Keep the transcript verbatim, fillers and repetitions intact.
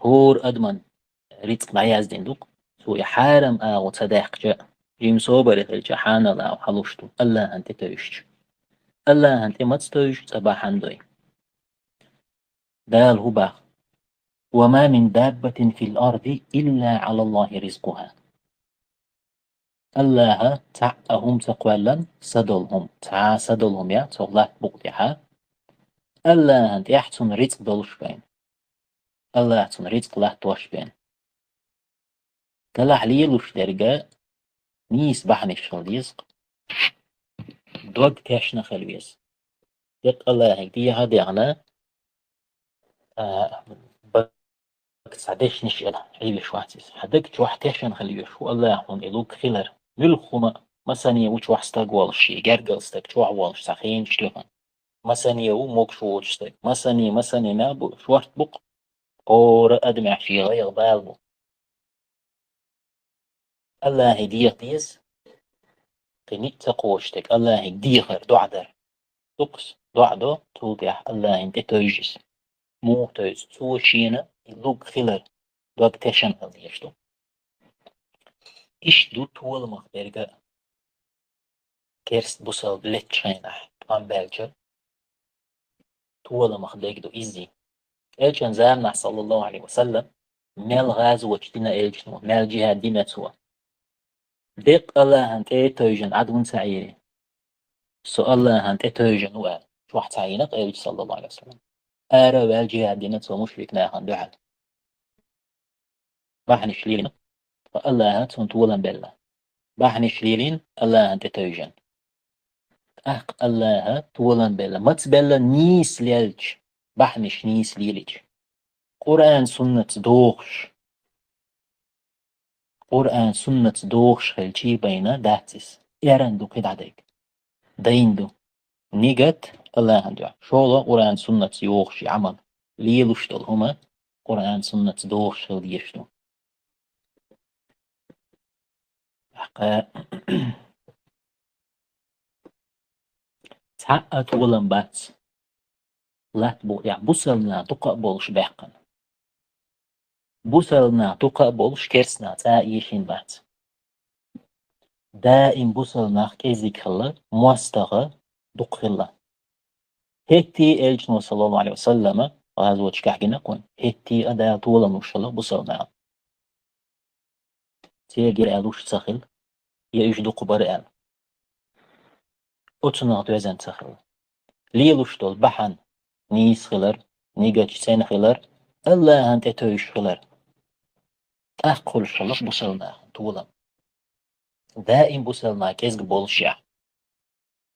ХӀора адаман рицкъ дӀаяздина ду-кх. Цо и хьарам агӀо ца даьккхича, жима собаре хилча, хьанал агӀо хьалуш ду, АллахӀан тӀе тевжича. АллахӀан тӀе маца тевжа цкъа бахьана дой? Дала хӀу бах: «وما من دابة في الأرض إلا على الله رزقها». АллахӀа цхьа а хӀума ца кхоьллан, са долу хӀума, цхьа а са долу хӀума яц хӀокху латта букъа тӀехь, АллахӀан тӀехь цунна рицкъ долуш бен. АллахӀа цунна рицкъ латтош бен. Делахь лелош дерг нийса бахьанаш хила деза-кх. Дог тешна хила веза. Деккъа АллахӀе дехьа а дехна, а, бага цхьа дешнаш а хьийвеш вац иза. Хьан даг чохь тешна хила везаш ву АллахӀа хьуна и луг хилар. Муьлхха хӀума, масане ву чохь стаг волуш, шен гергара стаг чохь волуш цхьа хенаш тоьхна. Масане ву могуш воцуш стаг. Масане, масане мел бу, шорта бу-кх. ХӀора адамехь шен гӀайгӀа бала бу. АллахӀе деха деза, кхин ницкъ ца кхочуш дерг, АллахӀе дехар, доӀа дар. Дукхус доӀа до, цул тӀаьхьа АллахӀан тӀе тевжа иза. Муха тевжа? Цо шена и луг хилар, дог тешна хила дезаш ду. Иштта ду толамах дерг а. Керста бусалба леттачу хенахь тӀом баьлча, толамах дерг ду иззий. Элчан заманахь, саллаллаху Ӏалайхи ва саллам, мел гӀазот дина элчано, мел джихӀад дина цо. Деккъа АллахӀан тӀе тевжина Ӏад ву ца Ӏийри. Со АллахӀан тӀе тевжина ву аьлла, чохь ца Ӏийна-кх элча, саллаллаху Ӏалайхи ва саллам. Ара а ваьлла джихӀад дина цо мушрик нахана дуьхьал. Бахьанаш лелийна, ткъа АллахӀа цунна толам белла. Бахьанаш лелийна, АллахӀан тӀе тевжина. ТӀаккха АллахӀа толам белла. Маца белла? Нийса лелча, бахьанаш нийса лелийча. Къуръан-суннатца догӀуш. Къуръан-суннатца догӀуш хилчий байна дац иза. Эрна ду кхидӀа дерг. Дайна ду. Нигат АллахӀан дуьхьа. ШолгӀа Къуръан-суннатца йогӀуш и Ӏамал. Лелош долу хӀума Къуръан-суннатца догӀуш хила дезаш ду. ТӀаккха цхьа а толам бац латта букъа тӀехь бусалба нах дукха а болуш баьккхина. Бусалба нах дукха а болуш, керста нах цкъа а эшийна бац. Даим бусалба нах кӀезиг хилла, мостагӀа дукха хилла. ХӀетте а элчано, саллаллаху Ӏалайхи ва саллама, гӀазоташкахь гина-кх вайна, хӀетте а Дала толам луш хилла бусалба нах. Церан гира аьлла уьш ца хилла, я уьш дукха бара аьлла. Оцунах доьзна ца хилла. Лелош долу бахьана нийса хилар, нигат цӀена хилар, АллахӀан тӀе тевжаш хилар. ТӀаккха хуьлуш хилла бусалба нахана толам. Даим бусалба нах кӀезиг болушехь,